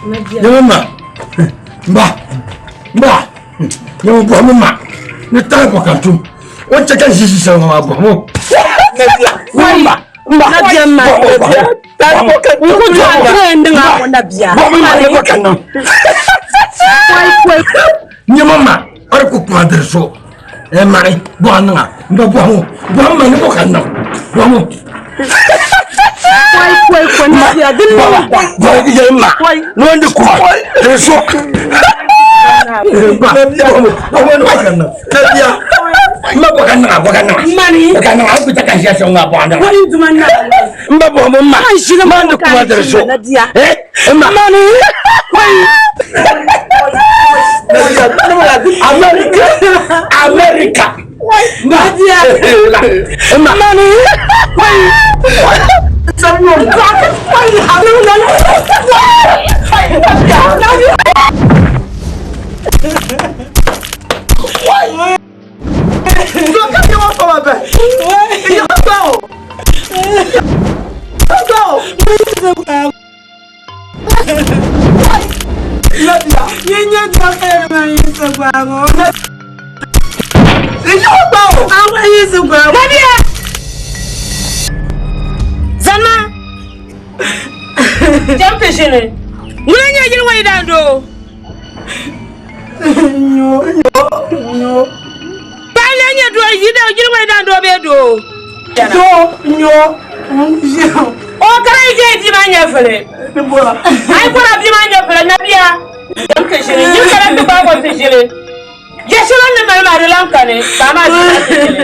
Nyɛmi ma mba mba nyɛmi bɔhimi ma ni tahi bɔ ka n tum o ni chɛ ka n ʒi ʒi shɛli ŋɔ maa bɔhimi o. Mba mba bɔhimi ma ni bɔ ka n niŋ. Nyɛmi ma a di ku kpaŋ diri so mani bɔhi niŋa n ba bɔhimi o bɔhimi ma ni bɔ ka n niŋ bɔhimi o. America, America. Zama Jam ti ʒini ŋuna nyɛ yili ŋɔ yidaandoo Paɣa n-lee nyɛ doo yili ŋɔ yidaandoo bee doo Doo n-nyɛ O ka yi je bia maa nyɛvili A yi bɔra bia maa nyɛvili nabia Jam ti ʒini yi kana ti gbaag o ti ʒili Ya shɛli o ni mali maa di lan kani ka a maa bia maa ti ʒili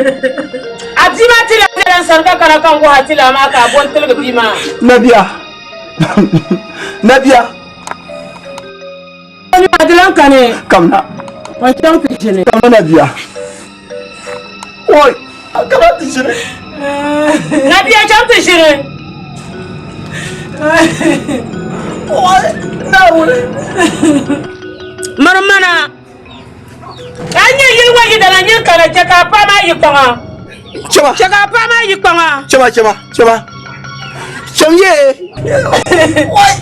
A bia maa ti lan bela n sani ka kana ka n wuhi a tilaa maa ka a bo n-tiligi bia maa. Nabia Nabia A di lan kani. Kamina. O chaŋ ti ʒini. Kamina nabia. Oi, kamina ti ʒini. Nabia chaŋ ti ʒini. Oi, Naawuni. Miri mana. Ka a nya yili ŋɔ yidana nyin kana chɛ ka a paɣa maa yi kpaŋa. Chɛma. Chɛ ka a paɣa maa yi kpaŋa. Chɛma, chɛma, chɛma. Chɛm ye. Oi!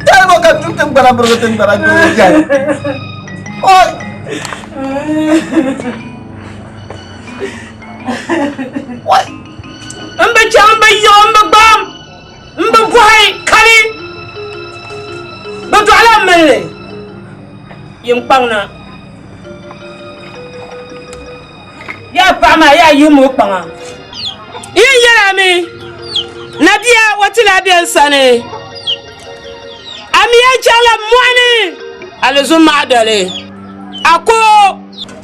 Talibo ka tu tiŋgbana birigu tiŋgbana gbirigu jɛli. Oi! Oi! M bi chaŋ m bi yiɣi m bi gbam m bi bɔhi kali bɛ dɔɣila m mini li yim kpaŋ na. Yaa paɣa maa yaa yihimi o kpaŋa. Yi ni yɛl a mi, Nabia, o ti lahi be n sani. A mi yɛn chaŋla mɔɣu ni alizummaɣu dali. A ko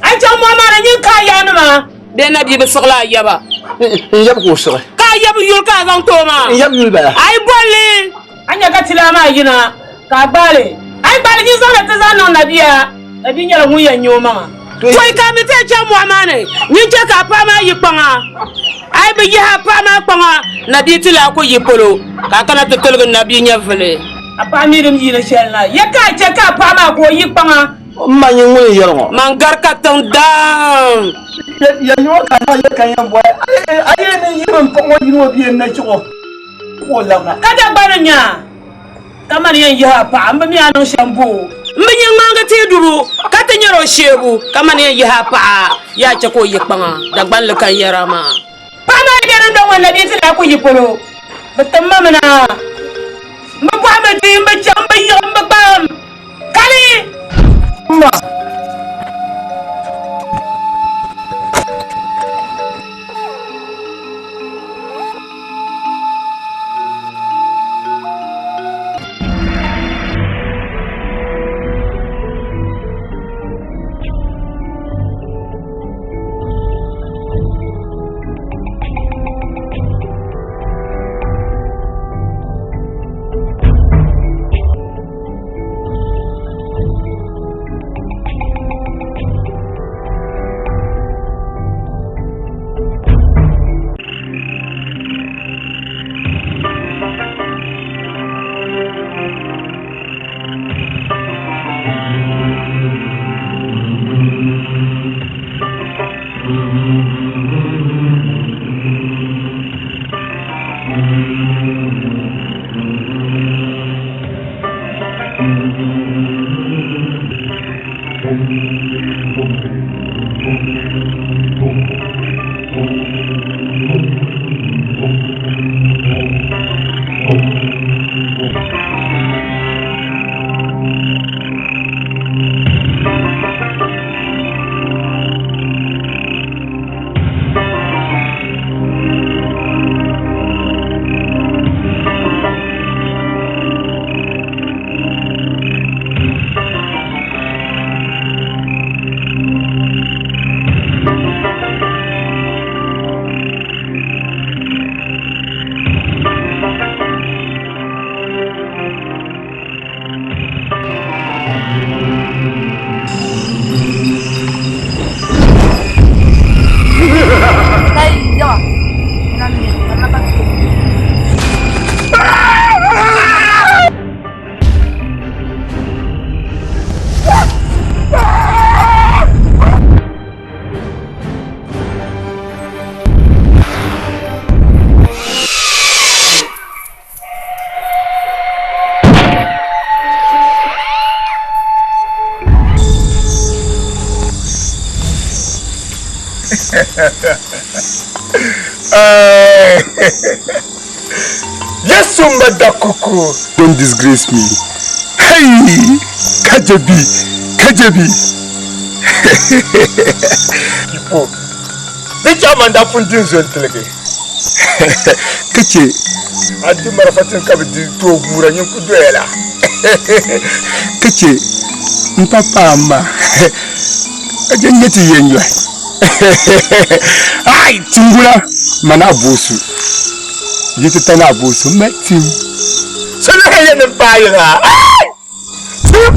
a ni chaŋ mɔɣu maa ni nyin ka a yaanima bee nabia bi siɣila a yaba. N yab ka o siɣi. Ka a yab yuli ka a zaŋ ti o maa. N yab yuli bala. A yi boli li, a nya ka tilaa maa yina ka a gbaai li. A yi gbaai li nyin zaŋ li ti zaŋ niŋ nabia. Nabia nyɛla ŋun yɛn nya o maŋa. Pɔi ka a mi ti yɛn chaŋ mɔɣu maa ni, nyin chɛ ka a paɣa maa yi kpaŋa. A yi bi yihi a paɣa maa kpaŋa, nabia ti lahi ku yi polo, ka a kana ti tiligi nabia nyɛvili. A paɣa mi din yiini shɛli na, ya ka a chɛ ka a paɣa maa ka o yi kpaŋa. M ma nyin ŋun yɛli ŋɔ. Man gari katiŋ daam. Ya nyuɣu ka a yɛ ka yɛn bɔhi, a yɛn ni yihi m paɣa ŋɔ yini o bia n-na chiɣ o ka o labina. Ka Dagbani nya. Ka mani yɛn yihi a paɣa, m bi mi a niŋ shɛm bo. M bi nya ŋmaangi tia dubu ka ti nyari o sheebu, ka mani yɛn yihi a paɣa yaa chɛ ka o yi kpaŋa, Dagbanli ka n yɛr a maa. Paɣa maa yi be dundɔŋ ŋɔ ni na bia ti lahi ku yi polo, bɛ tim ma mi na. M bi bɔhi mi di, m bi chaŋ, m bi yiɣi, m bi gbam. Kali! Ma! Yesu madakuku. Don't disgrace me. Hey! Kajabi! Kajabi! Ipo. Di chairman da pun din zo n-tiligi. Ka che a di marafa tin ka bi di tooi guura nyin ku doya la. Ka che m pa paai m ma. Ka che n-nyɛ ti yɛn yɔhi. Ai! Tingula mana abuusu. Yi ti tani abuusu m mali tim. So lahi yɛn n paai yiŋa. Ai! Tim!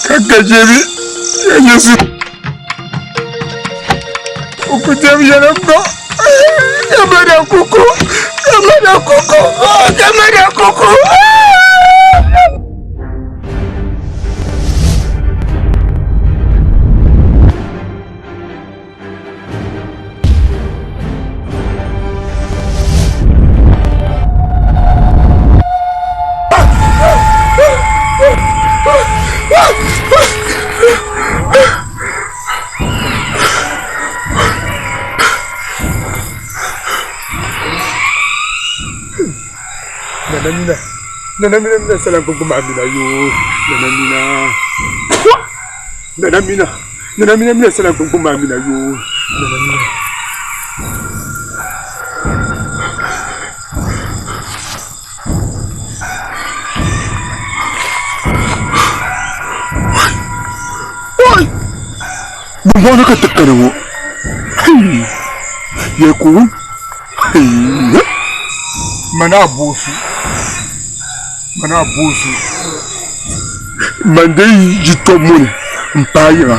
Ka gajebi ya Yesu. Ukutem yɛlɛ gɔ. Kamada kuku. Kamada kuku. Kamada kuku. Nana mina, nana mina mina salam kum amina yo, nana mina, nana mina, nana mina mina salam kum amina yo, nana mina. Bɔŋɔ ka ti kani ŋɔ yɛ ku mana abuusu mana abuusu man dee yi tɔbu ŋɔ ni n paai yiŋa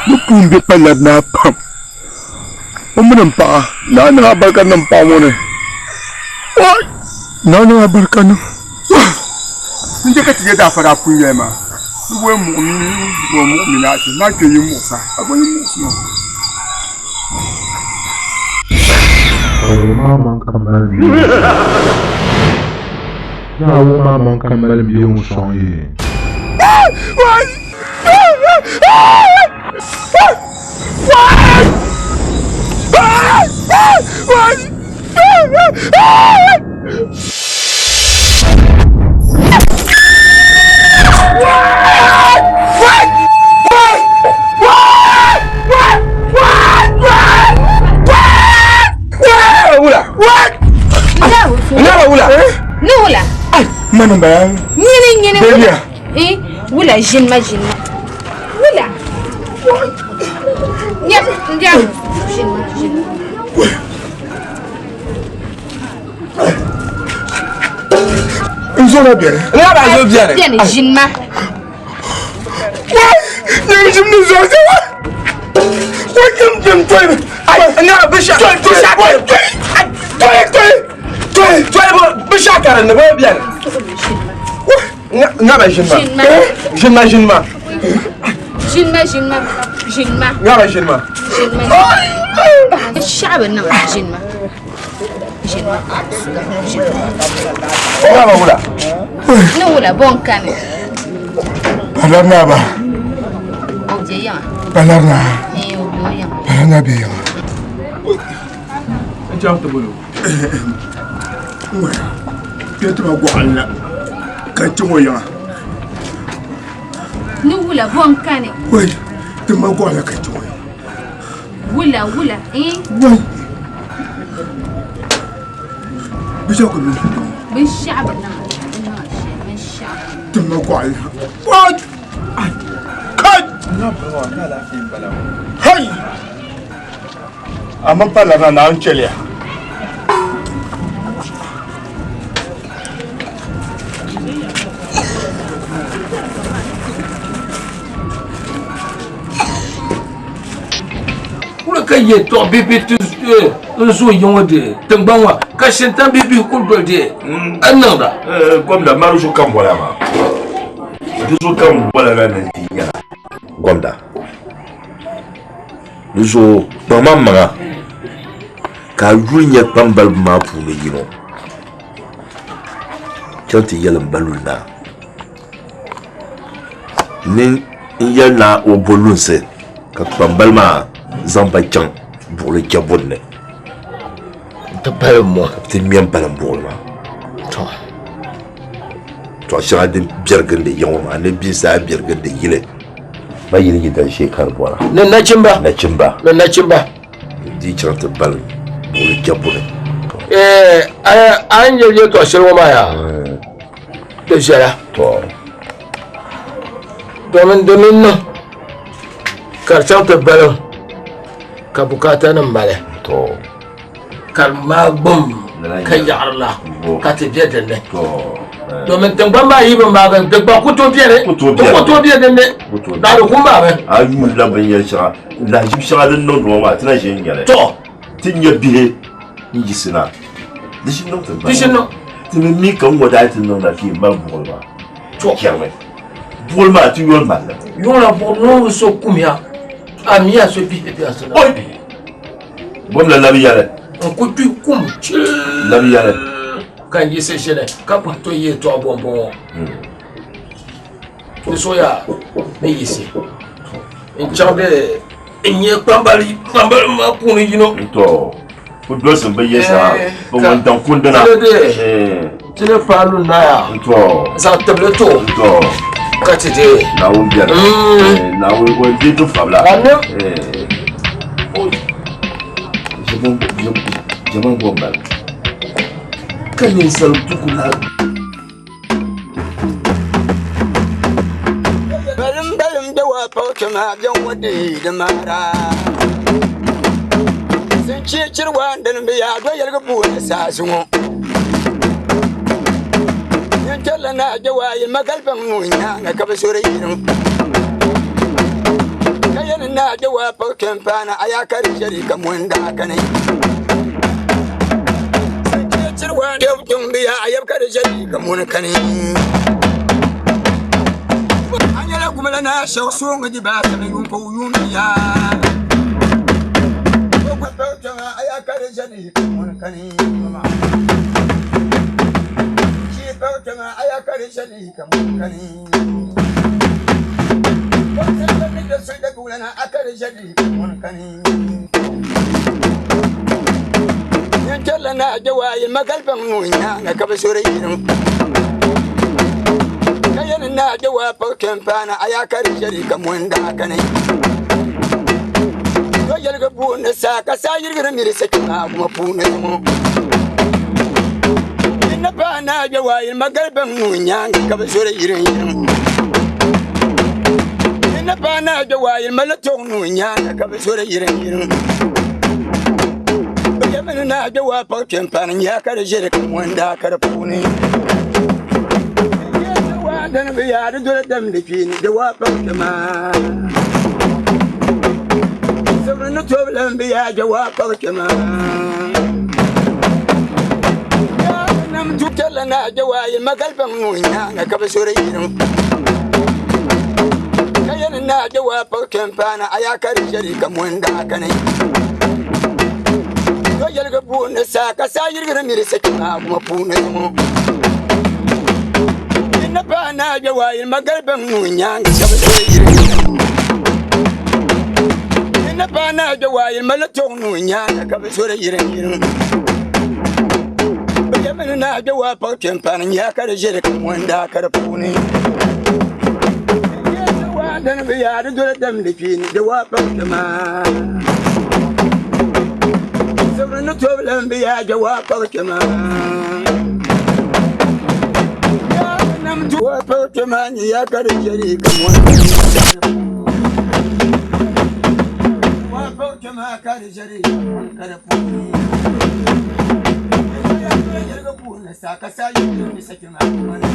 ni pun be palli naa pam O mini n paɣa naa niŋ abarika niŋ n paɣa ŋɔ ni naa niŋ abarika niŋ n chɛ ka ti yɛ daafa daa pun yɛli maa ni bɔ muɣiminaati naa kpɛ yi muɣisa a bɔ yi muɣisi ŋɔ. Naawuni maŋmaŋ ka mali bia ŋun sɔŋ yi. Mana baya. Nyini nyini wula. Eh, wula ʒini ma ʒini ma. Wula. Nyɛ n ʒini ma ʒini ma. N zo na biɛni. N ba zo biɛni. Biɛni ʒini ma. Wai! Nyɛ ʒim ni zo zo. Wai kem kem toy. Ai, nga bi sha. Toy toy toy. Toy toy. Toy toy bo bi sha karin ni bo biɛni. Nga ba ʒini ma. Ʒini ma ʒini ma. Ʒini ma ʒini ma. Ʒini ma. Nga ba ʒini ma. Ʒini ma. Shaɣa bi niŋ ʒini ma. Ʒini ma. Ʒini ma. Nga ba wula. Ni wula bon kani. Balarna ba. O bɛ yiŋa. Balarna. Ee o bɛ o yiŋa. Balarna bɛ yiŋa. N chaŋ ti bolo. Kpɛ ti ma gɔɣali la ka n chaŋ o yiŋa. Ni wula bon kani. Wai ti ma gɔɣali la ka n chaŋ o yiŋa. Wula wula ee. Wai. Binshɛɣu ka bɛ niŋ. Binshɛɣu bi niŋ bi niŋ shɛli binshɛɣu. Ti ma gɔɣali la. Wai. Kai. Hai. A mini palli na Naawuni chɛliya. Kuli ka yɛltɔɣa bihi ti n zooi yiŋɔ dee tiŋgbani ŋɔ ka shintaŋ bihi bihi kuli doli dee n niŋda. Gomda mali zuɣu kam bɔla maa di zuɣu kam bɔla la ni ti nyɛla gomda di zuɣu kpaŋmaŋ maŋa ka a yuli nyɛ kpambaliba maa puuni yino chaŋ ti yɛli m ba Luli Naa ni. N yɛli naa o bo lunsi ka kpambali maa zaŋ ba chaŋ buɣili chɛbu ni. N-ti balim mo. Ka bɛ ti ŋme m-balim buɣili maa. Tɔ! Tɔɣ shɛŋa din biɛri gindi ya ŋɔ maa ni binsi a biɛri gindi yili. Ba yili yi dan shee ka di bɔra. Ni nachimba. Nachimba. Ni nachimba. Di chaŋ ti balim buɣili chɛbu ni. Ɛɛ, a ni yɛli yɛltɔɣ shɛli ŋɔ maa yaa, di viɛla. Tɔ! Domin di ni niŋ ka di chaŋ ti balim ka bukaatanim mali. Tɔ! Ka di maai gbum ka yaɣiri la ka ti be din ni. Domin tiŋgbani maa yi bi maagi di gba ku tooi beni. Di ku tooi be din ni. Daa di ku maami. A yuun la binyɛr shɛŋa, lahiʒib shɛŋa din niŋdi ŋɔ maa, ti na ʒi n-nya li. Tɔ! Ti nya bihi n-yiɣisi na. Di ʒi niŋ tiŋgbani Di ʒi niŋ. Ti mi mi ka ŋ-ŋɔ daa ti niŋ na ka yi mali buɣili maa. Tɔ! Chɛrimi. Buɣili maa ti yoli mali li. Yuŋ la buɣili niŋ so kumya, a mi a so bihi bɛ a so na. Oi! Bom la labi yɛli. N ku kpi kum chil. Labi yɛli. Ka n yiɣisi ʒini ka kpuɣi to yɛltɔɣa bɔmbɔŋɔ. N soya ni yiɣisi n chaŋ bɛ n nyɛ kpambali kpambali maa puuni yino. Tɔ ku dolisi bi yɛ zaa bi ŋun daŋ kundina. Ti ni paai lu naya. Tɔ zaŋ tibili to. Tɔ ka ti deei. Naawuni biɛni. Naawuni o deei ti fabila. Amin. Jɛma bɔ m-bala ka ninsal ti ku lahi. Balim balim da wa paɣa maa bɛn ŋɔ deei di maara. Sinchichiri waa dini bi yaa do yɛligi puuni saasi ŋɔ. Nyin tɛrila naa jɛwaa yi magali baŋ nuu nyaaŋa ka bi sori yirim. Ka yɛli naa jɛwaa paɣa kpɛmpaana a yaa ka di shɛli ka mɔndaa kani. Sinchichiri waa dɛbu bi yaa a yɛbi ka di shɛli ka mɔni kani. A nyɛla gumla naa shɛŋ sooŋ di baa sani yuun ka o yuun bi yaa. O gba paɣa kpɛŋa a yaa ka di shɛli ka mɔni kani. Chi paɣa kpɛŋa a yaa ka di shɛli ka mɔni kani. Nyin tɛrila naa jɛwaa yi magali baŋ nuu nyaaŋa ka bi sori yirim. Ka yɛli naa jɛwaa paɣa kpɛmpaana a yaa ka di shɛli ka mɔndaa kani. Do yɛligi puuni saa ka saa yirigiri miri sachi maa kuma puuni ŋɔ. Nyin ni paai naa jɛwaa yi magali baŋ nuu nyaaŋa ka bi sori yirim yirim. Nyin ni paai naa jɛwaa yi mali tɔŋ nuu nyaaŋa ka bi sori yirim yirim. Bi yɛmini naa jɛwaa paɣa kpɛmpaana nyaa ka di ʒiri ka mɔndaa ka di puuni. Dini bi yaa di doli damdi kpeeni jɛwaa paɣa kpɛmaa. Sibiri ni tobi lan bi yaa jɛwaa paɣa kpɛmaa. Nam tu tɛrila naa jɛwaa yi magali baŋ nuu nyaaŋa ka bi sori yirim. Ka yɛli naa jɛwaa paɣa kpɛmpaana a yaa ka di shɛli ka mɔndaa kani. Do yɛligi puuni saa ka saa yirigiri miri sachi maa kuma puuni ŋɔ. Nyin ni paai naa jɛwaa yi magali baŋ nuu nyaaŋa ka bi sori yirim yirim. Nyin ni paai naa jɛwaa yi mali tɔŋ nuu nyaaŋa ka bi sori yirim yirim. Bi yɛmini naa jɛwaa paɣa kpɛmpaana nyaa ka di ʒiri ka mɔndaa ka di puuni. Dini bi yaa di doli damdi kpeeni jɛwaa paɣa kpɛmaa. Sibiri ni tobi lan bi yaa jɛwaa paɣa kpɛmaa. Nam tu waa paɣa kpɛmaa nyɛ yaa ka di ʒiri ka mɔndaa. Waa paɣa kpɛmaa ka di ʒiri ka mɔni ka di puuni. Yɛligi puuni saa ka saa yirigiri mi sachi maa kuma ni.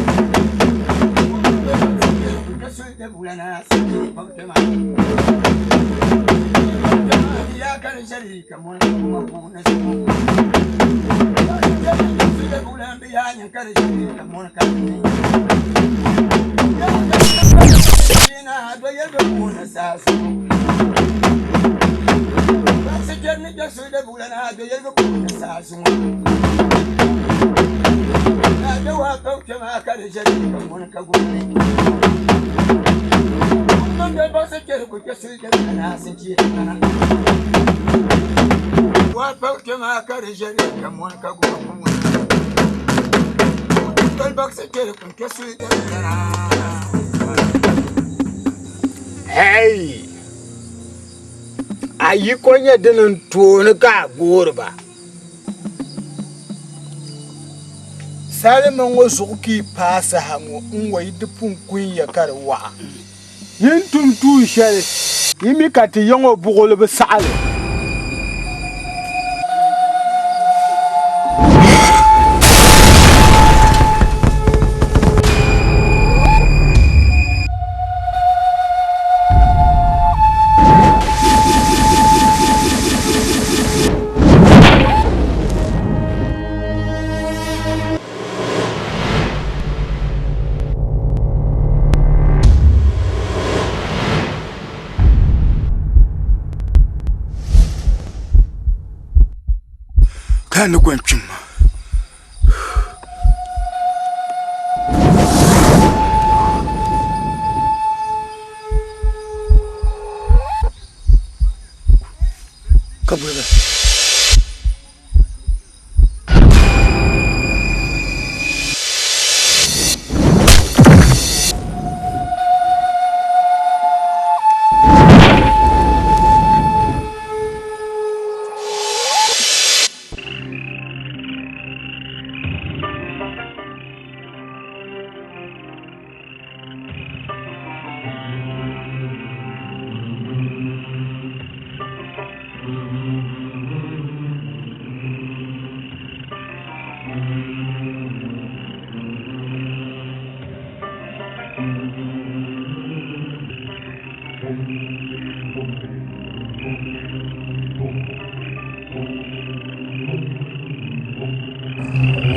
Hey! A yiko nyɛ din n tooni ka a goori ba. Salima ŋɔ zuɣu ka yi paai saha ŋɔ n-ŋɔ yi di pun kun ya ka di waɣa. Yi ni tum tuun shɛli, yi mi ka ti ya ŋɔ buɣili bi saɣi li. Ka ni gɔn kpim ma. Ka boli ba.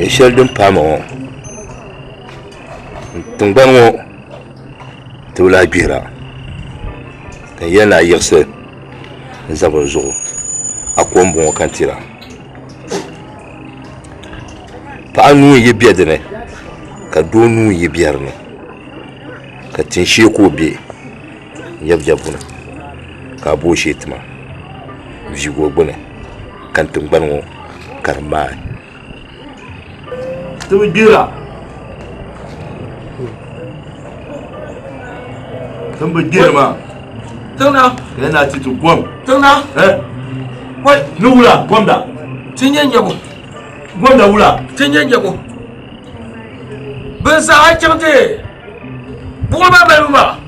Yɛ shɛli din paai ma ŋɔ tingbani ŋɔ ti bi lahi gbihira ka n yɛli ni a yiɣisi n zabiri zuɣu a ko n bɔŋɔ ka n tira paɣa nuu n yi bɛ dinni ka doo nuu yi bɛ dinni ka tinshee ka o bɛ n yɛbi jɛbbu ni ka a bo o shee tima n viigi o gbuni ka n tingbani ŋɔ ka di maai. Ti bi gbihira. Ti bi gbihiri maa. Tiŋna. Ka yɛn naa ti ti gom. Tiŋna. Eh? Wai. Ni wula gomda. Ti nyɛ nyɛbu. Gomda wula. Ti nyɛ nyɛbu. Bin zaa chaŋ ti buɣuli maa malibu maa.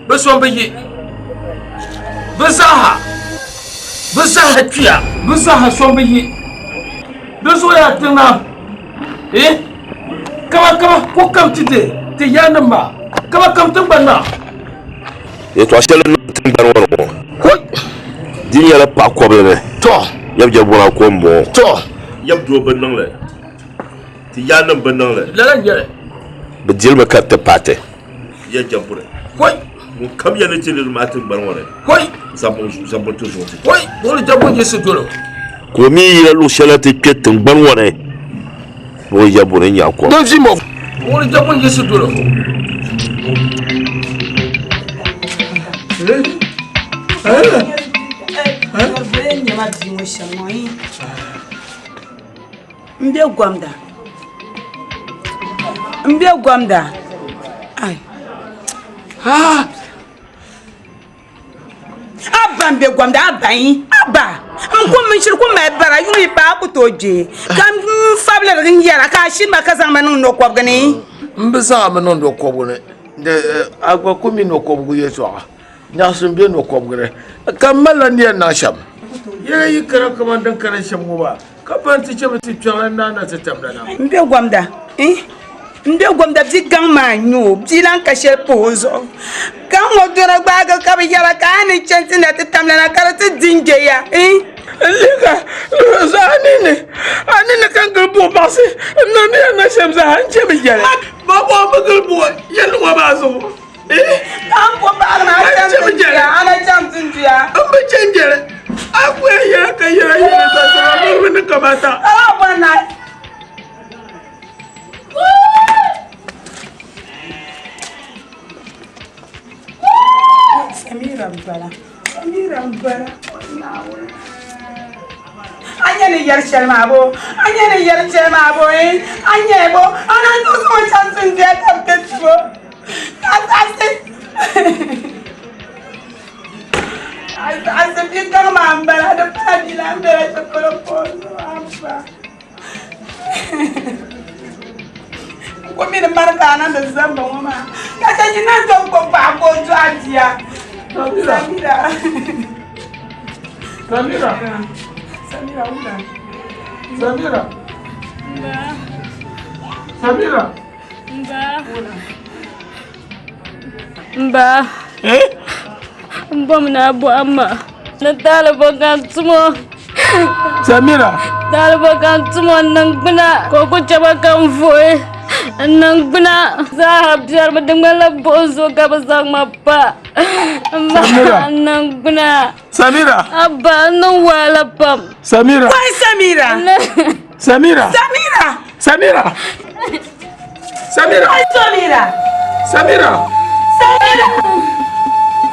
Bɛ sɔŋ bi yi. Bɛ zaaha. Bɛ zaaha kpiya. Bɛ zaaha sɔŋ bi yi. Di zuɣu yaa tiŋna. Eh? Kama kama ko kam ti ti ti yaannim maa. Kama kam tiŋgbani maa. Yɛtɔɣ shɛli niŋ tiŋgbani ŋɔ ni ŋɔ. Di nyɛla paɣ kɔbili ni. Yab jɛbɔna ko m-bɔŋɔ. Yab doo bi niŋ li. Ti yaannim bi niŋ li. Lala n-nyɛ li. Bɛ dilimi ka ti paai ti. Ya jɛbuni. Ŋunkam yɛn ni ti liri maa tiŋgbani ŋɔ ni. Zabbu ti zuɣu ti. Ka o mi yila luɣ shɛli na ti kpe tiŋgbani ŋɔ ni ni o jɛbuni nya kom. M be gomda m be gomda ai ah Abba m be gomda abba yi abba n ku min shiri ku mali bara yuŋ yi paai ku tooi gbe ka n fabiliri n yɛra ka a shiri ma ka zaŋ ma niŋ nɔkɔbigu ni. M bi zaŋ a mi niŋ nɔkɔbigu ni a gba ku mi nɔkɔbigu yɛltɔɣa. Nyaɣisim be nɔkɔbigu ni ka m malila ni yɛn niŋ shɛm. Yɛla yi kana kaman din kana shɛm ŋɔ maa, ka pa nti chɛ mi ti kpiɔŋlan naa na ti tamda na. M be gomda, eh, m be gomda bi gaŋ maa n-nyɛ o, bia lan ka shɛli pa o zuɣu. Ka n ŋɔ dɔna gbaagi ka bɛ yɛra ka a ni chani ti na ti tamda na ka di ti di n-je ya, eh. N lihi ka zuɣu a ninni, a ninni ka n gili buɣ baɣisi, n niŋ ni yɛn niŋ shɛm zaa n chɛ mi yɛli. Ba bɔhim bi gili buɣ yɛlli ŋɔ maa zuɣu. N bi chɛ jɛli a ku yɛn yɛla ka yɛla yɛla zaa niriba ni kamata. m-bala. Samira m-bala. O Naawuni. A nya ni yɛli shɛli maa bo? A nya ni yɛli shɛli maa bo? Eh? A nya bo? A naan tooi zaŋ o chaŋ tinduya ka bɛ ti tum o. Ka a saɣisi. A saɣisi bia gaŋ maa m-bala. Di pala bia lan bela shɛli polo ka o zuɣu a ba. N ku mi ni mani ka a na ni zamba ŋɔ maa ka chɛ nyin na ni tom gbubi paɣa ka o dɔɣi bia. Samira. Samira. Samira wula. Samira. Samira. Mba. Mba. Eh? N bom ni a bɔhim ma ni taali bɔ ka n tum o. Samira. Taali bɔ ka n tum o n niŋgbuna ka o ku chɛ ma ka n vuhi n niŋgbuna zaaha biɛrimi di ŋmanila buɣim zuɣu ka bɛ zaŋ ma pa. Mba n niŋgbuna. Samira. Abba n niŋ wahala pam. Samira. Wai Samira. Samira. Samira. Samira. Samira. Wai Samira. Samira. Samira.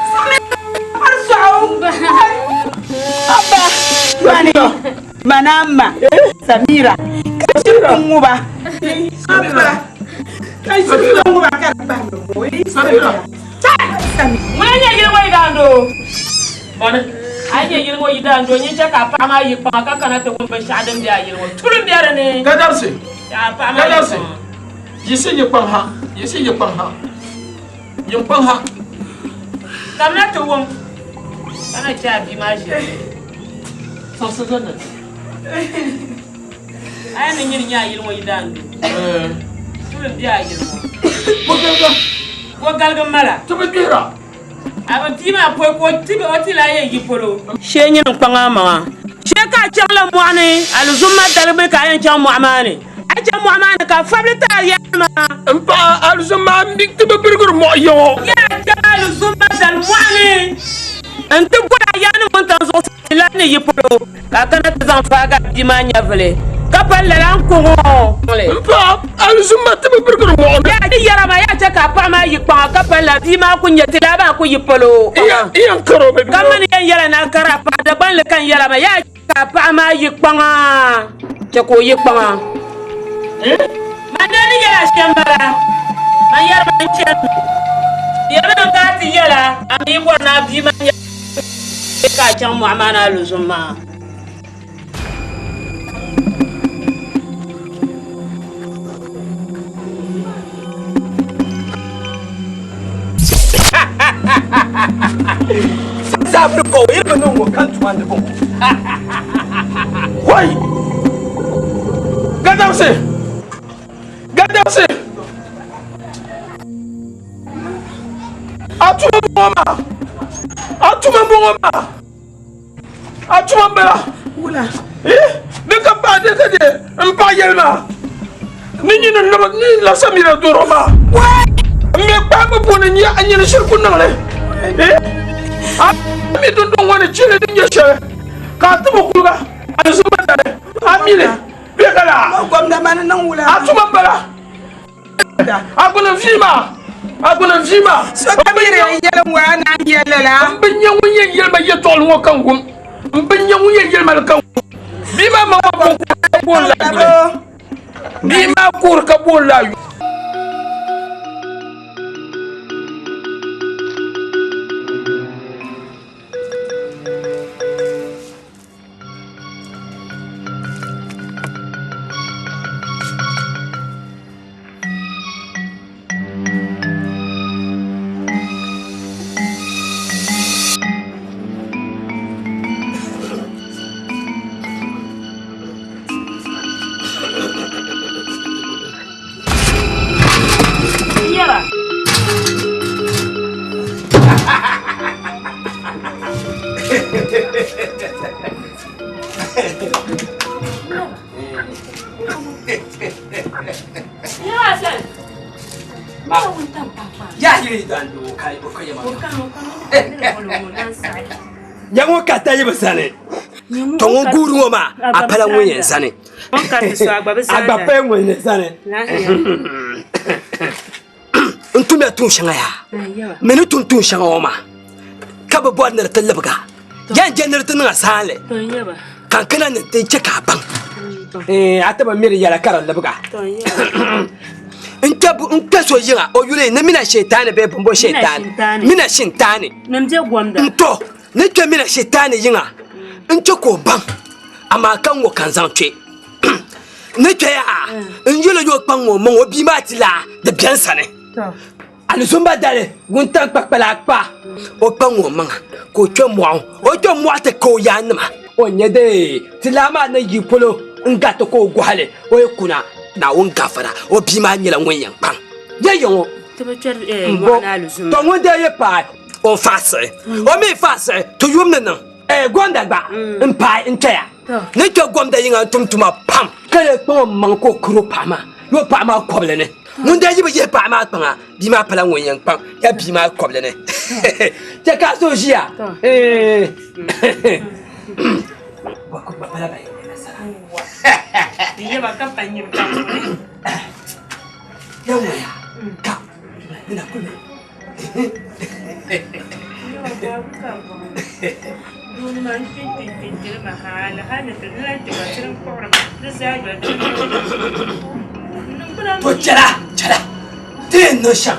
Samira. Abba. Mani. Manama. Samira. Ka ŋuba. Abba. Ka ŋuba ka di bahi Samira. Ŋuna nyɛ yili ŋɔ yidaandoo. Mani, a yi nyɛ yili ŋɔ yidaandoo, nyin chɛ ka a paɣa maa yi kpaŋa ka kana ti wum binshɛɣu din be a yili ŋɔ tulim be di ni. Gadabsi, Ka a paɣa maa yi Gadabsi, kpaŋa. yiɣisi yi kpaŋ ha, yiɣisi yi kpaŋ ha, yi kpaŋ ha. Kamina ti wum ka na chɛ a bia maa ʒiri. Saɣisi zani. A yi ni nyini nyɛ a yili ŋɔ yidaandoo, tulim be a yili ŋɔ. Ko galiga. Ko galigi m-mala. Ti bi gbihira. A bi bia maa pɔi ka o tibi o ti lahi yɛn yi polo. Shee nyini n-kpaŋ a maŋa. Shee ka a chaŋla mɔɣu ni, alizumma dalibili ka a yɛn chaŋ mɔɣu maa ni. A yi chaŋ mɔɣu maa ni ka fabili ti a yaanima. M paɣa, alizumma mi ti bi birigiri mɔɣu ya ŋɔ. Yaa chaŋ alizumma dali mɔɣu ni nti boli a yaanima wuntaŋ zuɣusaa ti lahi ni yi polo. Ka a kana ti zaŋ faagi a bia maa nyɛvili, ka pali lala n-ku ŋɔ. M paɣa, alizumma ti bi birigiri mɔɣu ni. Yaa di yɛra maa, yaa chɛ ka a paɣa maa yi kpaŋa, ka pali lala bia maa ku nya ti laa maa ku yi polo. N yɛn kari o mi Ka mani yɛn yɛla ni a kari a paɣa Dagbanli ka n yɛra maa, yaa chɛ ka a paɣa maa yi kpaŋa, chɛ ka o yi kpaŋa. Man dee ni yɛla shɛm m-bala, man yɛri ma n-chani mi. Di yɛrimi ni n kana ti yɛla, a mi yi bɔri ni a bia maa nya. Ka a chaŋ mɔɣu maa ni a lu zom maa. Zabiri ko yiri bi niŋ ŋɔ kan tuma ni bɔŋɔ. Wai! Gadamsi! Gadamsi! A tuma m-bɔŋɔ maa! A tuma m-bɔŋɔ maa! A tuma m-bala! Wula? Eh, di ka paɣa di ka di n paɣa yɛli maa ni nyini n lɔbi ni la Samira dɔrɔ maa. N mi kpaambi puuni n a nyini shiri ku niŋ li. Eh, a mi dundɔŋ ŋɔ ni chili din nyɛ shɛli ka a ti bi kuliga a zuma dali a mi li bɛ ka laa. A tuma m-bala. A gbuni n vii maa, a gbuni n vii maa. So ka mi di yɛn yɛli ŋɔ a naan yɛli lala. M bi nya ŋun yɛn yɛli ma yɛtɔɣili ŋɔ ka n wum. M bi nya ŋun yɛn yɛli ma li ka n wum. Bia maa maŋ maa kuhiri ka booni la yuli. Bia maa kuhiri ka booni la yuli. Nya ŋɔ ka ta yi bi zani to ŋun guuri ŋɔ maa a pala ŋun yɛn zani a gba pala ŋun yɛn zani n tumya tuun shɛŋa yaa mi ni tum tuun shɛŋa ŋɔ maa ka Ka bi bɔri ni di ti libiga. Yɛn je ni di ti niŋ a saanli. Ka n kana ni ti chɛ ka a baŋ. A ti bi mi di yɛla ka di libiga. N kpe so yiŋa o yuli ni mina shɛtaani bee bimbo shɛtaani. Mina shintaani. N to ni kpe mina shɛtaani yiŋa n chɛ ka o baŋ amaa ka n ŋɔ ka n zaŋ kpe. Ni kpe yaa n yuli yo kpaŋ o maŋ o bia maa ti laa di bɛn sani. Alizumba dali wuntaŋ kpakpala kpa o kpaŋ o maŋa ka o kpe mɔɣu o kpe mɔɣu ti ka o yaannima o ni nya dee ti laa maa ni yi polo n-gariti ka o gɔhi li o yi kuna Naawuni gafara o bia maa nyɛla ŋun yɛn kpaŋ ya ya ŋɔ m-bo tɔ ŋun dee yi paai o n-faai siɣi o mi faai siɣi ti yum ni niŋ gomda gba m-paai n-kpɛya ni kpe gomda yiŋa n-tum tuma pam ka lee kpaŋ o maŋa ka o kari o paɣa maa ni o paɣa maa kɔbili ni. Ŋun daa yi bi yihi paɣa maa kpaŋa, bia maa pala ŋun yɛn kpaŋ ya bia maa kɔbili ni. Chɛ ka a so ʒiya. To chɛla chɛla ti yɛn niŋ shɛm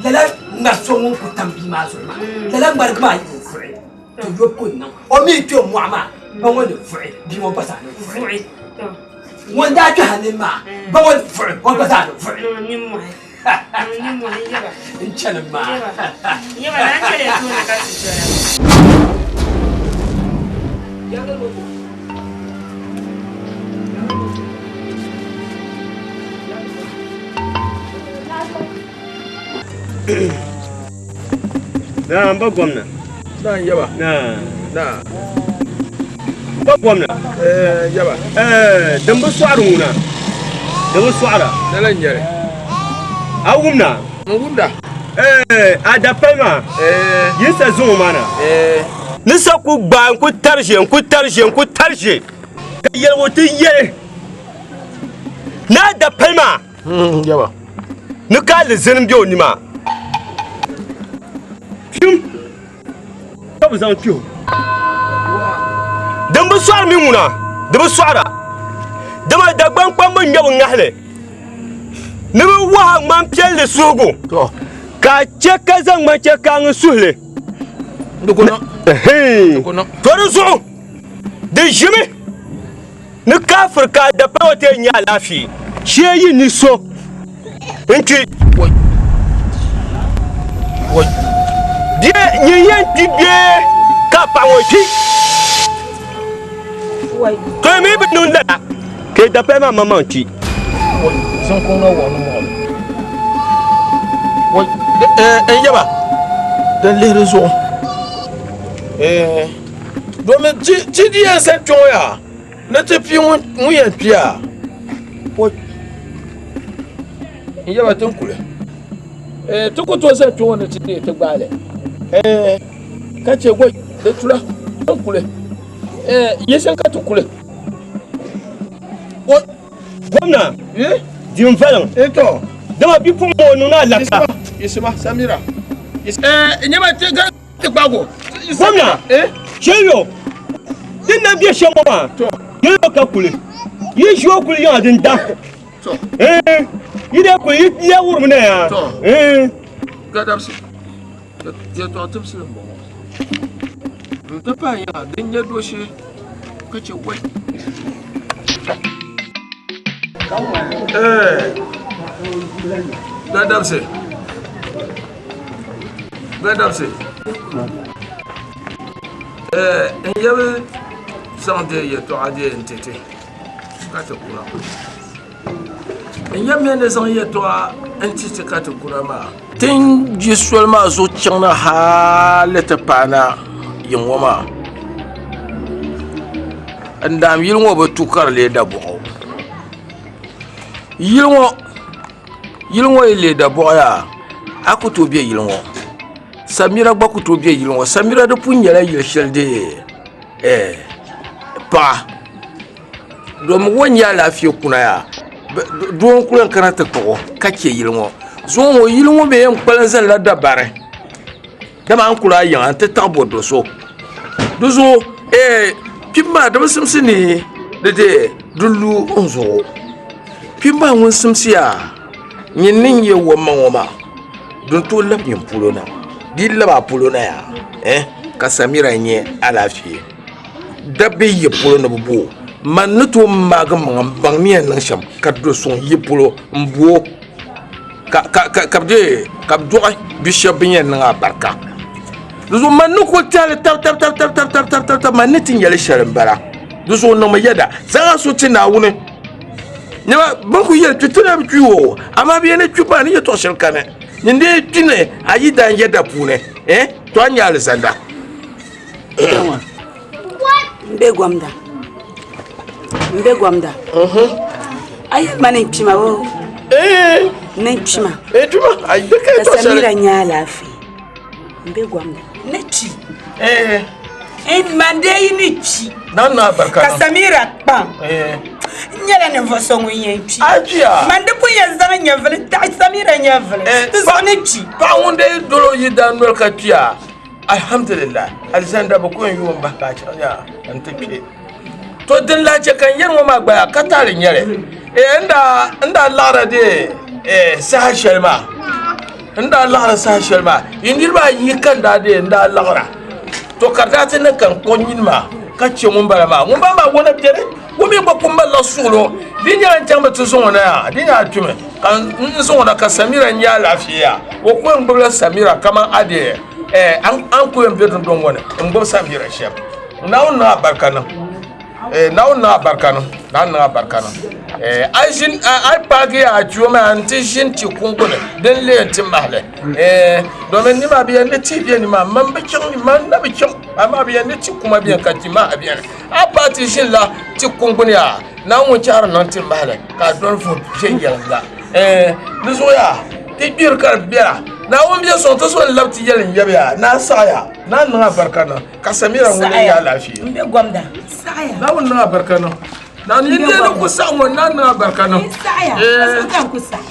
lala ŋmari so ŋun ku tam bia maa zuɣu maa lala ŋmarigi maa yi vuɣi to yobu ku niŋ o mi kpɛ mɔɣu maa ba ŋɔ ni vuɣi bia ŋɔ gba zaa ni vuɣi ŋun daa kpɛha nini maa ba ŋɔ ni vuɣi o gba zaa ni vuɣi N chani maa. Naa n ba gomna. Naa n yaba. Naa. Naa. N ba gomna. Eh yaba. Eh din bi sɔɣiri ŋuna. Di bi sɔɣira. Lala n nyɛli. A wumna? N wumda. Eh a dapali maa. Eh. Yin sa zuŋɔ maa na. Eh. Ni sa ku gbaai n ku tari ʒe n ku tari ʒe n ku tari ʒe ka yɛligu ti yɛli ni a dapali maa. Yaba. Ni ka alizini bɛ o ni maa. Fim ka bɛ zaŋ kpi o. Din bi sɔɣiri mi ŋuna, di bi sɔɣira. Dama Dagbaŋ kpamba ŋmɛbu ŋahili ni bɛ wahi ŋmani piɛlli suhigu ka a chɛ ka zaŋ ŋmani chɛ kaaŋa suhi li. To di zuɣu di ʒimi. Ni kaafir ka a dapala o ti yɛn nya alaafee shee yi ni so n-kpi. Bee nyin yɛn kpi bee ka a paɣa ŋɔ kpi. To yi mi bi niŋ lala ka yi dapala maa maŋmaŋ kpi. N yaba din lihiri zuɣu domin ti di yɛn sa kpɛ ŋɔ yaa ni ti pii ŋun yɛn kpiya n yaba ti ni kuli ti ku tooi zani kpɛ ŋɔ ni ti deei ti gbaali ka chɛ gba di tula ti ni kuli yiɣisi ka ti kuli Gomna di n valiŋ dama bipuɣiŋ ŋɔ o niŋ alaka. Samira Ti gbaag o. Gomna, Cheliyo, ti ni na be shɛm ŋɔ maa, yɛliyo ka kuli. Yi ʒi o kuli yiŋa din da. Yi dee kuli, yi lee wurimi na yaa. Gadabsi, yɛtɔɣ tibisili m-bɔŋɔ. N ti pahi yiŋa din nyɛ dooshee ka chɛ wai. Gadabsi. Gadabsi n yɛbi zaŋ di yɛltɔɣa deei n ti ti ka ti kura n yɛbi mi ni zaŋ yɛltɔɣa n ti ti ka ti kura maa Ti ni yi soli maa zuɣu chaŋ na hali ti paai na yiŋ ŋɔ maa n daam yili ŋɔ bi tu ka di lee dabɔɣu yili ŋɔ Yili ŋɔ yi leei dabɔɣu yaa a ku tooi be yili ŋɔ Samira gba ku tooi be yili ŋɔ Samira di pun nyɛla yili shɛli di paɣa domi o ni nyɛ alaafee kuna yaa doo n kuli kana ti kpuɣi o ka chɛ yili ŋɔ zuŋɔ ŋɔ yili ŋɔ mi yɛn kpalim zanila dabari. Dama a ni kuli a yiŋa nti taɣi bo do so. Di zuɣu eh, kpib maa di bi simsi ni di dee di lu n zuɣu. Kpib maa ŋun simsiya nyin ni nyɛ o ma ŋɔ maa, di ni tooi labi nyin polo na. Di yi labi a polo na yaa eh, ka Samira nyɛ alaafee. Dabba yi yi polo ni bɛ bo o, man ni tooi maagi maŋa m-baŋ ni yɛn niŋ shɛm ka do suŋ yi polo m-bo o. Ka ka bɛ dee ka bɛ dɔɣi bi shɛba bɛ yɛn niŋ alibarika. Di zuɣu man ni kuli tɛhili tab tab tab tab tab tab tab tab tab man ni ti nyɛli shɛli m-bala. Di zuɣu niŋmi yɛda zaŋ a suhu ti Naawuni. Nyama bɛ ni kuli yɛli kpi ti na bi kpi o, amaa bɛ yɛn ni kpi maa ni yɛtɔɣ shɛli kani. Nyin dee kpi ni a yi daan yɛda puuni, eh, to a nya alizanda. N be gomda n be gomda a yɛli ma ni n kpima o ni n kpima ka Samira nyɛ alaafee n be gomda ni kpi man dee yi ni kpi ka Samira kpaŋ n nyɛla ninvuɣu so ŋun yɛn kpi man di pun yɛn zaŋ n nyɛvuli taɣi Samira nyɛvuli di zuɣu ni kpi paɣa ŋun dee dolo yi daa noli ka kpiya Alhamdulillah, alizanda bi ku yɛn yooi m-bahi ka a chaŋ yaa nti kpe. To din lahi che ka n yɛri ŋɔ maa gba yaa ka taali n-nyɛ li. Eh, n daa, n daa laɣira dee, eh, saha shɛli maa, n daa laɣira saha shɛli maa, yi niriba ayi ka n daa dee n daa laɣira. To ka di daa ti niŋ ka n kpuɣi nyini maa ka che ŋun bala maa. Ŋun bala maa ŋuna beni, o mi gba kuli malila suɣulo. Di nyɛla n chaŋ mi ti zaŋ o na yaa, di nyɛla kpimi ka n zaŋ o na ka Samira nya alaafee yaa. O ku yɛn gbubila Samira kaman a dee. Eh, an ku yɛn be dundɔŋ ŋɔ ni n-gbubi Samira shɛm. Naawuni niŋ a barika niŋ. Eh, Naawuni niŋ a barika niŋ. Naawuni niŋ a barika niŋ. Eh, a ʒin, a yi paagi a tuo maa nti ʒini ti kuŋgu ni, din leei nti mahili. Eh, domin ni maa bi yɛn ni tihi be ni maa, man bi chaŋ ni, man na bi chaŋ, amaa bi yɛn ni ti kuma beni ka ti maha beni. A paai ti ʒinila ti kuŋgu ni yaa, Naawuni ŋun chahiri niŋ ti mahili ka a doli vuhi viɛnyɛliŋga. Eh, di zuɣu yaa, ti gbiri ka di bela. Naawuni bɛ sɔŋ ti so n-labi ti yɛli n yɛbi ya, naa saɣiya, naa niŋ a barika niŋ, ka Samira ŋun lee nya alaafee. N be gomda, saɣiya. Naawuni niŋ a barika niŋ. Naawuni yi deei ni ku saɣi ŋɔ, naa niŋ a barika niŋ. N saɣiya, ka so ka n ku saɣi.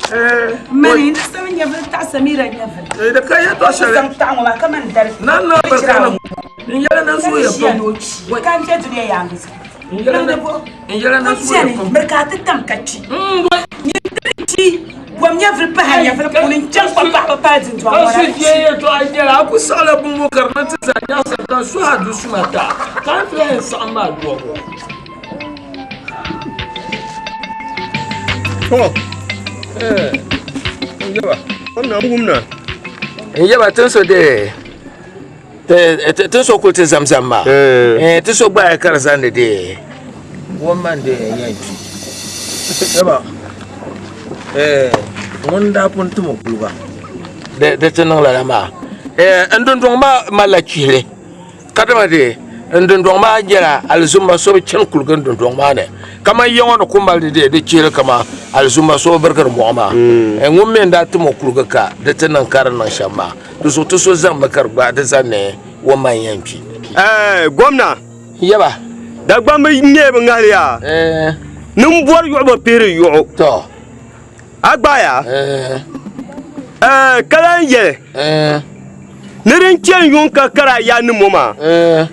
Mani n di sami nyɛvili taɣi Samira nyɛvili. Eh, di ka yɛtɔɣ shɛli. Zaŋ taɣi ŋɔ maa ka mani dari. Naa niŋ a barika niŋ. N yɛli na zooya pam. Ka n be dunia yaangi zuɣu. N yɛla na zooya pam. Miri ka a ti tam ka kpi. Nyin ti bom nyɛvili pahi a nyɛvili puuni n-chaŋ kpa paɣiba paai dundɔŋ ŋɔ na. Ka su yɛtɔɣa nyɛla a ku saɣila bumbu ka di na ti zaa nyaɣisiri ka suhi a du suma ta ka a ni ti lahi yɛn saɣim maa duɣibu. To, eh, n yaba, n na wum na. N yaba tin so dee. Ti so kuli ti zamzam maa eh. ti so gbaai ka di zandi dee ŋun man dee yɛn kpi dama eh, ŋun daa pun tim o kuliga di ti niŋ lala maa eh, n dundɔŋ maa malila chihili ka dama dee n dundɔŋ maa nyɛla alizumma so bi chani kuliga n dundɔŋ maa ni kaman ya ŋɔ ni ku mali di dee di chihili kaman alizumma so bi birigiri mɔɣu maa ŋun mi n daa tim o kuliga ka di ti niŋ ka di niŋ shɛm maa Di zuɣu ti so zaŋmi ka di gbaai di zani ni o ma yɛn kpi. Ɛɛ gomna. Yaba. Dagbamba ŋmɛɛ bi ŋahili yaa. Ɛɛ. Ni m bɔri yuɣu bi pihiri yuɣu. Tɔ. A gbaaya. Ɛɛ. Ɛɛ ka lan yɛli. Ɛɛ. Ni din chɛ yuŋ ka kari a yaa ni mo maa. Ɛɛ.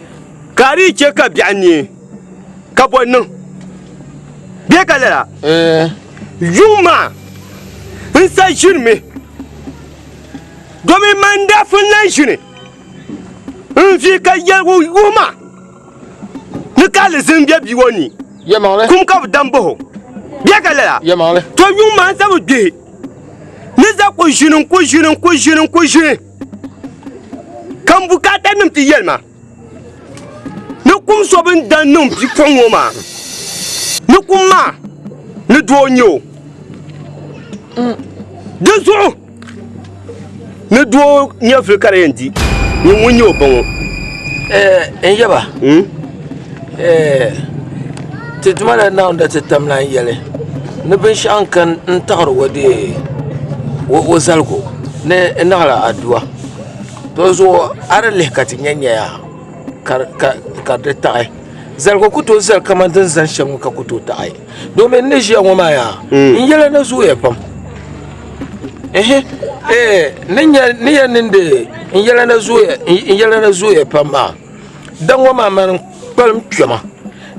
Ka a dii chɛ ka biɛɣu neei ka bɔ niŋ bee ka lala. Ɛɛ. Yuŋ maa n sa ʒinimi. Domin man daa pun lan ʒini n-vi ka yɛligu wuhi ma ni ka alizin be bia ŋɔ ni, kum ka bɛ dam bahi o. Bɛ ka lala, to yuŋ maa n-sa bi gbihi ni za ku ʒini n-ku ʒini n-ku ʒini n-ku ʒini ka m bukaatanim ti yɛli ma. Ni kum so bɛ ni daa niŋ bipuɣiŋ ŋɔ maa, ni kum maa ni doo n-nyɛ o. Di zuɣu ni doo nyɛvili ka di yɛn di, nyin ŋun nyɛ o ba ŋɔ. N yaba, ti Duuma la Naawuni daa ti tam lan yɛli ni binshɛɣu n-kani n-taɣiri o dee o zaligu ni naɣila adua. To zuɣu a di lihi ka ti nya nyaya ka di taɣi zaligu ku tooi zali kamani din zani shɛm ŋɔ ka ku tooi taɣi domin n ni ʒiya ŋɔ maa yaa n yɛla na zooya pam. Ehe eh ni nya ni ya nindi n yɛla na zooya n yɛla na zooya pam maa daŋ ŋɔ maa mani kpalim kpɛma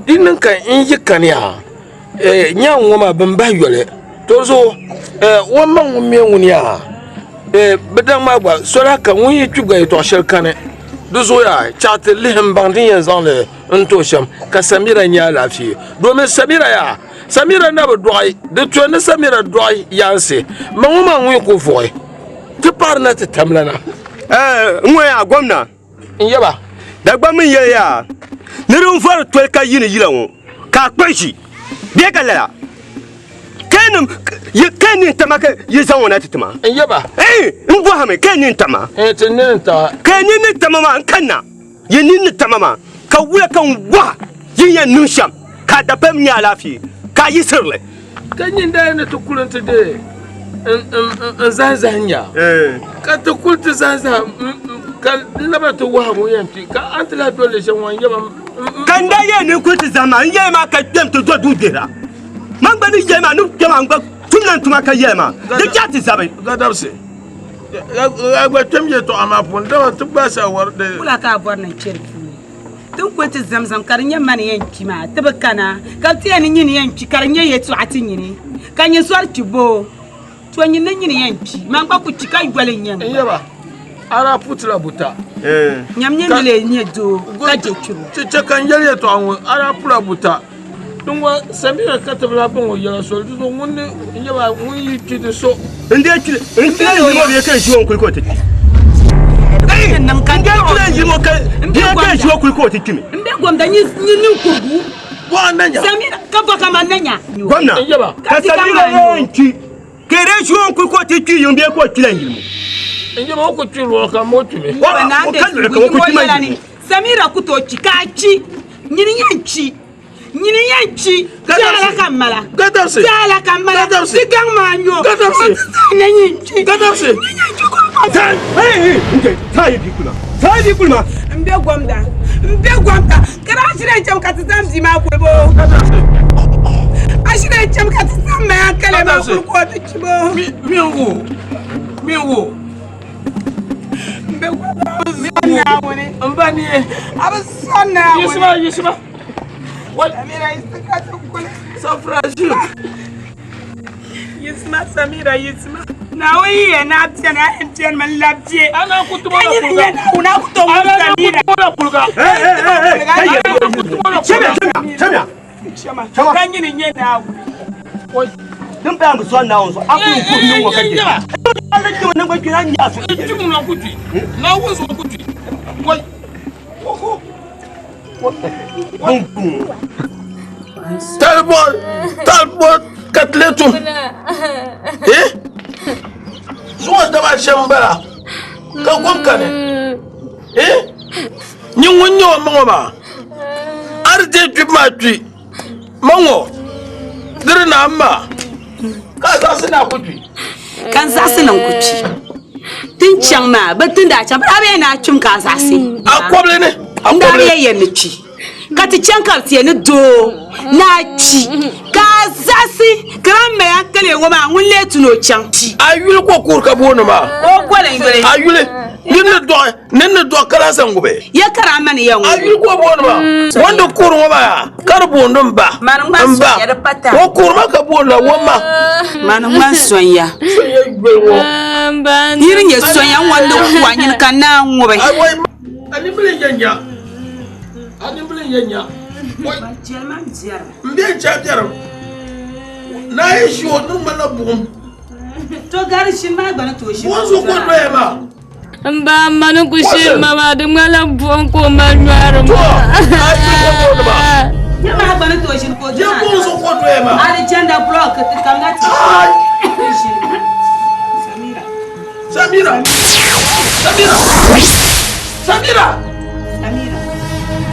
di niŋ ka n yi kaniya eh nyaŋ ŋɔ maa bin bahi yoli to zuɣu eh o maŋ ŋun mi ŋun yaa eh bi daŋ maa gba soli ka ŋun yi kpi gba yɛltɔɣa shɛli kani di zooya chaɣ ti lihi n baŋ din yɛn zaŋli n ti o shɛm ka Samira nyɛ alaafee domin Samira yaa Samira na bi dɔɣi di to ni Samira dɔɣi yaansi ma ŋɔ maa ŋun ku vuɣi ti paɣiri na ti tamla na. N ŋɔ yaa gomna. N yaba. Dagbaŋ mi yɛli yaa ni din vɔri toli ka yi ni yila ŋɔ ka a kpuɣi ʒi bee ka lala ka ni n-tama ka yi zaŋ o na ti ti ma. N yaba. N bɔhimi ka ni n-tama. Ti ni n-tama. Ka ni n-tama maa n kanna. Yi nini ni tama maa, ka wula ka n waɣa yi ni yɛn niŋ shɛm ka a dapam nya alaafee, ka a yiɣisiri li? Ka nyin daa ni ti kuli nti deei n zahinzahi nya, ka ti kuli ti zahinzahi ka n laba ti wahi ŋun yɛn kpi, ka a ni ti lahi doli li shɛm ŋɔ n-yaba m. Ka n daa yɛli ni n kuli ti zahim maa, n yɛli maa ka kpɛm ti do duu gbihira. Man gba ni yɛli maa ni kpɛma n gba tumla n tuma ka yɛli maa, di chaɣ ti zabi. Gadabsi. A gba kpɛm yɛtɔɣa maa puuni dama ti gbaai saawari di. Wula ka a bɔri ni n kpe di puuni? Ti ni kuli ti zamzam ka di nyɛ ma ni yɛn kpi maa, ti bi kana, ka bɛ ti yɛn ni nyini yɛn kpi ka di nyɛ yɛtɔɣa ti nyini, ka nyɛ sɔri kpi boo? To nyini ni nyini yɛn kpi, man gba ku kpi ka yoli n-nyɛ m ba. N yaba, a daa putila buta. Nyam nyini ni lee nyɛ doo ka je kpibu. Chɛ ka n yɛli yɛtɔɣa ŋɔ, a daa pula buta. Din ŋɔ Samira ka ti bi lahi bɔŋ o yɛla soli di zuɣu ŋun ni n yaba ŋun yi kpi di so. N dee kpili n kpila n yimo bee ka n ʒi o n kuli ka o ti kpi. N dee kpila n yimo ka bee ka n ʒi o kuli ka o ti kpi mi. N be gomda nyi niŋ kurigu. Bɔɣa na nya. Samira ka bɔ ka man na nya. Gomna ka Samira yɛn kpi ka di ʒi o n kuli ka o ti kpi yiŋ bee ka o kpila n yimo. N yaba o ku kpi luɣili kam o kpi mi. O ka luɣili kam o ku kpi ma yimo. Samira ku tooi kpi ka a kpi nyini yɛn kpi. Nyini yɛn kpi Tiɛla ka mala Tiɛla ka mala Ti gaŋ maa nyo Gadabsi Na nyin kpi Gadabsi Tayi bi kulima N be gomda N be gomda Ka daa shiri yɛn chɛmi ka ti zaŋ bia maa kuli bo A shiri yɛn chɛmi ka ti zaŋ ma hankali maa kuli ka o ti kpi bo Mingu Mingu N be gomda A bi zɔri Naawuni N ba ni A bi zɔri Naawuni Yiɣisima yiɣisima Samira yiɣisima ti kuli. So fragile. Yiɣisima Samira yiɣisima. Naawuni yi yɛn na beni a yɛn beni mi n-labi bɛ. A naan ku tuma la kuliga. Ka nyini nyɛ Naawuni a ku tooi wum Samira. A naan ku tuma la kuliga. Chamiya chamiya chamiya. Ka nyini nyɛ Naawuni. Din paya bi sɔŋ Naawuni zuɣu a ku ku niŋ ŋɔ ka je. Ala kpɛma naŋgban kpɛna a nya a so. Kpɛma na ku kpi. Naawuni zuɣu ku kpi. Wai. Talibɔ talibɔ ka tile tum eh zuŋɔ daba shɛm n bala ka kom kani eh nyin ŋun nyɛ o maŋɔ maa a di deei kpibu maa kpi ma ŋɔ di di naam maa ka a zaɣisi ni a ku kpi ka n zaɣisi ni n ku kpi tin chaŋ maa bi tin daa chaŋ bi daa bi yɛn ni a kpim ka a zaɣisi a kɔbili ni n daa bi yɛn yɛn ni kpi ka ti chaŋ ka bi ti yɛn ni doo ni a kpi ka a zaɣisi ka na mali hankali ŋɔ maa ŋun lee tu ni o chaŋ kpi a yuli ko kuuri ka booni maa o goli n yuli a yuli nini ni dɔɣi nini ni dɔɣi ka lahi zaŋ ŋubi ya ka daa mani ya ŋubi a yuli ko booni maa wanda kuuri ŋɔ maa ka di booni n ba mani ŋmani n ba sonya di pa o kuuri maa ka booni la o ma mani ŋmani sonya sonya yuli ŋɔ yiri nyɛ sonya n wandi kuwa nyini ka naa ŋubi a nimbili n yɛn nya a nimbili n yɛn nya n bɛ n chɛ biɛrim naa yi ʒi o niŋ ma la buɣum to gari shini maa gba ni tooi shini buɣum zuɣu ka o doya maa N ba ma ni ku shiri ma maa di ŋmanila buɣum ka o mali nyɔri maa. Nyɛ maa gba ni tooi ʒini ka o Nyɛ buɣum zuɣu ka o doya maa. A di chanda block ti kamina ti ʒini. Samira. Samira. Samira. Samira. Samira.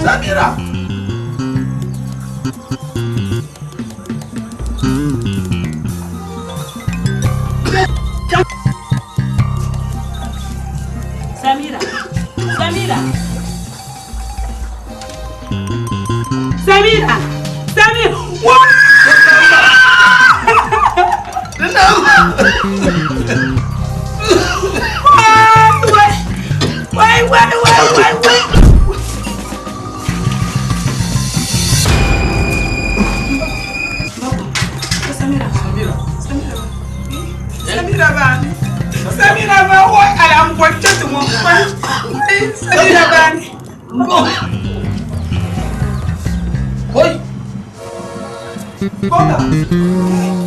Samira. Samira. Samira. Samira. Samira. Wa! Wai wai wai wai wai. Samira ba. Samira ba wai ala n bɔ cɛ tumu. Samira ba ni. Wai.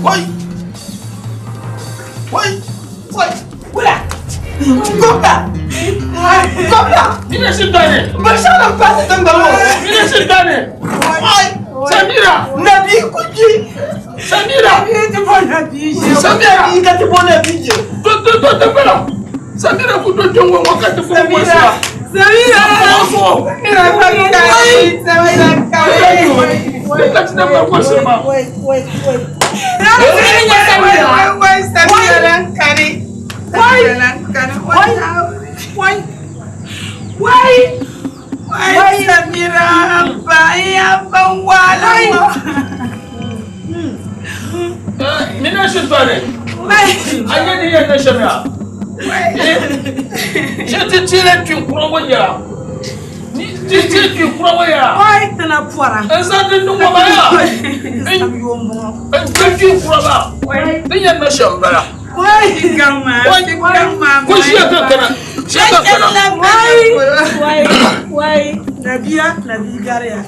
Wai. Wai. Wai. Wula. Gobla. Gobla. Mine shi dane. Bashara ba ta dangalo. Mine shi dane. Samira. Nabi kuji. Samira. Nabi ti bɔ nabi je. Samira. Nabi ka ti bɔ nabi je. To to to to bala. Samira ku to jongo wakati ko ko sa. Samira. Samira ka Samira ka. Ka ti da ko sa ma. Wai wai wai. Wai wai Samira lan kare. Samira lan kare. Wai wai. Wai. Wai Samira ba ya ban wala. Mina shi tare. Anya ni yan na shari'a. Shi ti tile tun kura waya. Ti ti tun kura waya. Wai tana pora. En sa din dun ba ya. En tun kura ba. Din yan na shambara. Wai gama. Gama. Ko shi ya kankana. Shi ya kankana. Wai wai wai Nabiya Nabi gariya.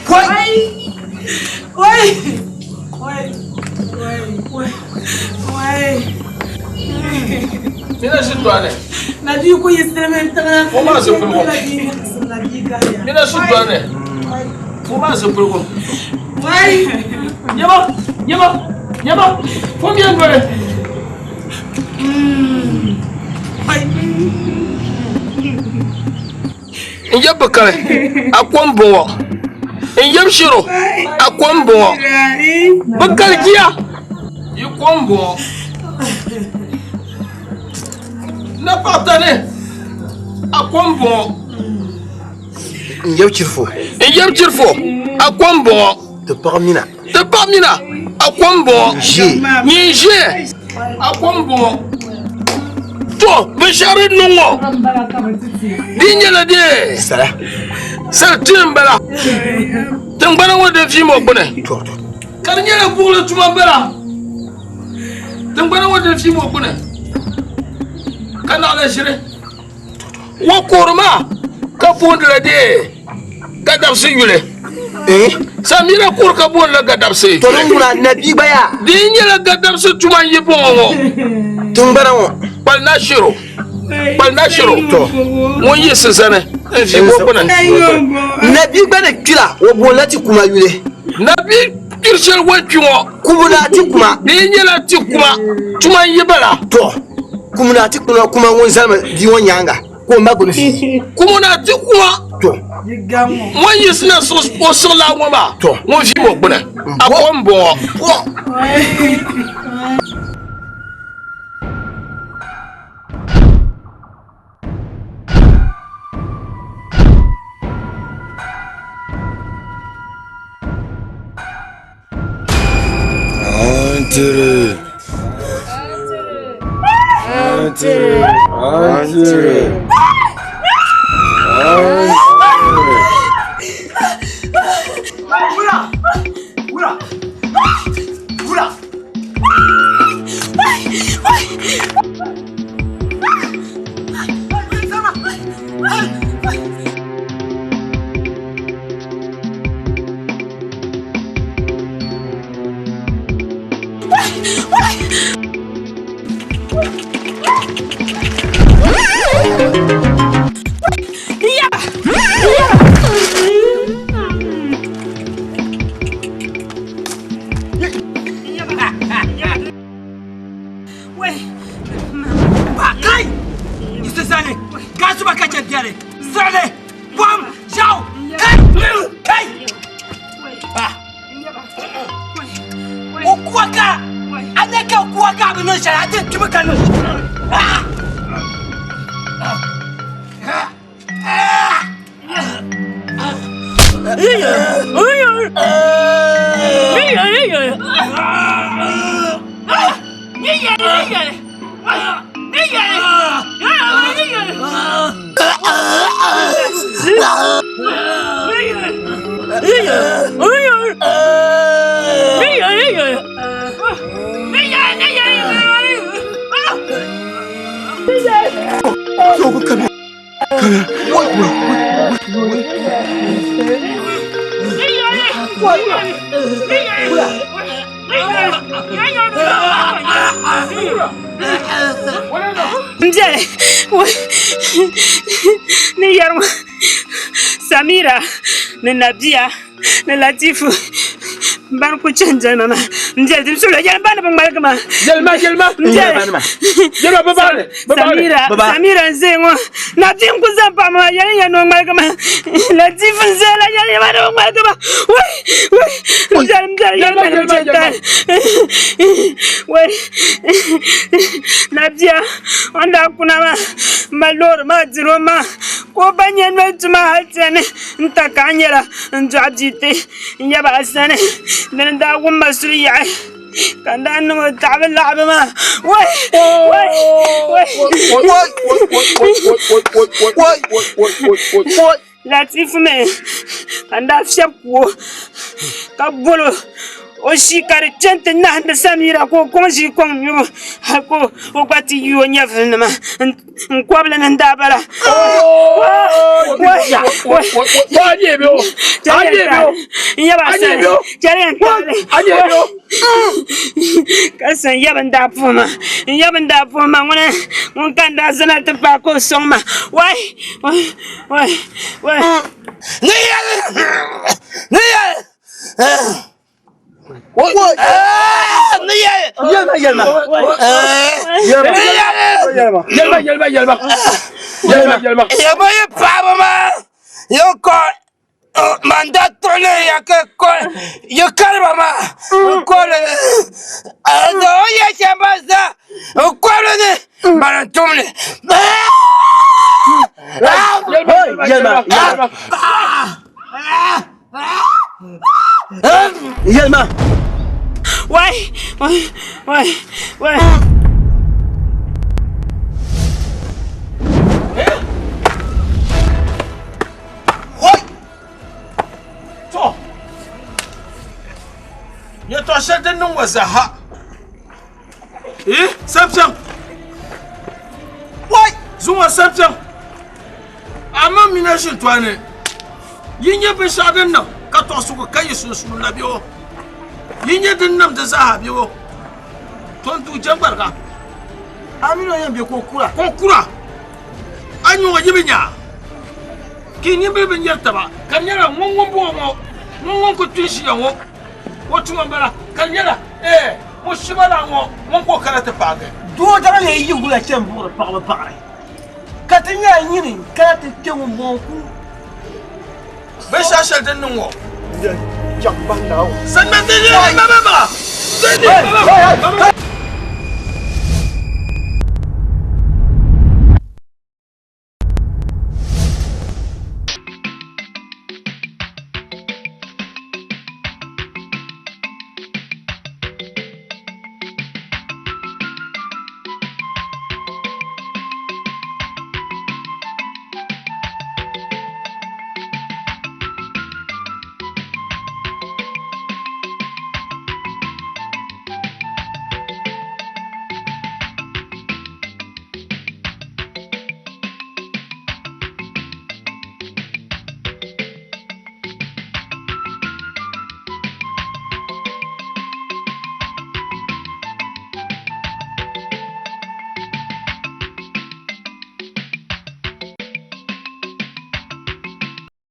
Wai wai wai wai wai wai. Mina shi tuwane. Nabi ku yi sirmin tana. Ko ma su fulgo. Nabi gariya. Mina shi tuwane. Ko ma su fulgo. Wai. Yaba yaba yaba. Ko mi yan dole. Wai. N yɛ bikari a kom bɔŋɔ n yɛm shiro a kom bɔŋɔ bikari jiya yi kom bɔŋɔ na paɣatani a kom bɔŋɔ N yɛb chirifo. N yɛb chirifo a kom bɔŋɔ Ti paɣa mina. Ti paɣa mina a kom bɔŋɔ Ʒee. Nyin ʒee a kom bɔŋɔ to binshɛɣu din niŋ ŋɔ di nyɛla dee Sala. Sali tini n bala tingbana ŋɔ di viimo gbuni ka di nyɛla buɣuli tuma n bala tingbana ŋɔ di viimo gbuni ka naɣila ʒiri wo koori maa ka boondila dee gadabsi yuli Samira koori ka boondila gadabsi To din ŋuna nabi gba yaa. Di nyɛla gadabsi tuma n yi bɔŋɔ ŋɔ Tingbana ŋɔ. Kpalina shiro kpalina shiro ŋun yiɣisi zani n vi o gbuni Nabi gba ni kpira o boonila ti kuma yuli. Nabi kpiri shɛli o ni kpi ŋɔ Kumuna ti kuma. Di nyɛla ti kuma tuma n yi bala. To kumuna ti kuma kuma ŋun zalimi bia ŋɔ nyaanga ka o ma gbuni fi. Kumuna ti kuma. To ŋun yiɣisi na o siɣila ŋɔ maa To ŋun vi o gbuni a kom bɔŋɔ. Antire. Antire. Antire. Antire. Wula! Wula! Wula! Ba kai! Isa sani, ga su ba kace biyare. Sale, bam, jau, kai, kai. Ba. O kuwa ka, ane ka kuwa ka abin nan shara, ate kimi ka nan. Ah! Zogu kami. Kami. N biɛli ni yɛri ŋɔ Samira ni Nabia ni Latifu bani ku chani doli ma maa n biɛli di suhuri yɛli ba ni bi ŋmaligi ma yɛlima yɛlima n biɛli yɛlima bi baɣali Samira Samira n ʒɛya ŋɔ Nabia n ku zaŋ paɣa maa yɛli ya ni o ŋmaligi ma Latifu n ʒɛya la yɛli ya ni o ŋmaligi ma wai wai n biɛli n biɛli yɛli ma ni chɛ tali wai Nabia o ni daa kuna maa n ma loori maa diri o maŋa ka o ba nyɛ noli tuma hali chani n ta ka a nyɛla n dɔɣi bia ti n yaba a sani dini daa wum ma suli yaɣi ka n daa niŋ o taɣabu laɣabu maa wai wai wai Latifu mi ka n daa fiɛbi ku o ka bol o o ʒii ka di kpɛ n-ti nahindi Samira ka o kɔŋ ʒii kɔŋ nyubu hali ka o gba ti yi o nyɛvili ni maa n kɔbili ni n-daa bala. Ka san yab n daa puhi ma n yab n daa puhi ma ŋuni ŋun ka n daa zana ti paai ka o sɔŋ ma wai wai wai. Ni yɛli ni yɛli ni yɛli yɛlima yɛlima ni yɛli yɛlima yɛlima yɛlima yɛlima yɛlima yɛlima yi paɣaba maa yi ko man da tuɣili ya ka ko yi kariba maa n kɔbili ni o yɛ shɛm ba zaa n kɔbili ni bani n tumli yɛlima yɛlima wai wai wai wai To yɛtɔɣ shɛli din niŋ ŋɔ zaa eh Samson wai zuŋɔ Samson a ma mini a shintɔɣu ni yi nyɛ binshɛɣu din niŋ ka tɔɣisigu ka yi sunsuuni la bɛ o yi nyɛ din niŋ di zaaha bɛ o to n tuui jɛŋgbariga a mini o yɛn be ka o kura ka o kura a nyuŋɔ yi bi nya ka yi nimbili bi nyɛri taba ka di nyɛla ŋun ŋun bɔŋɔ ŋɔ ŋun ŋun ku kpi n-ʒiya ŋɔ o tuma m-bala ka di nyɛla ee ŋun shiba la ŋɔ ŋun ka o kana ti paagi. Doo daŋ lee yi wula chani buɣiri paɣiba baɣiri ka ti nyɛla nyini n-kana ti kpe ŋumbɔŋɔ ku. Binshɛɣu shɛli din niŋ ŋɔ. Sani ti yi ma ma ma.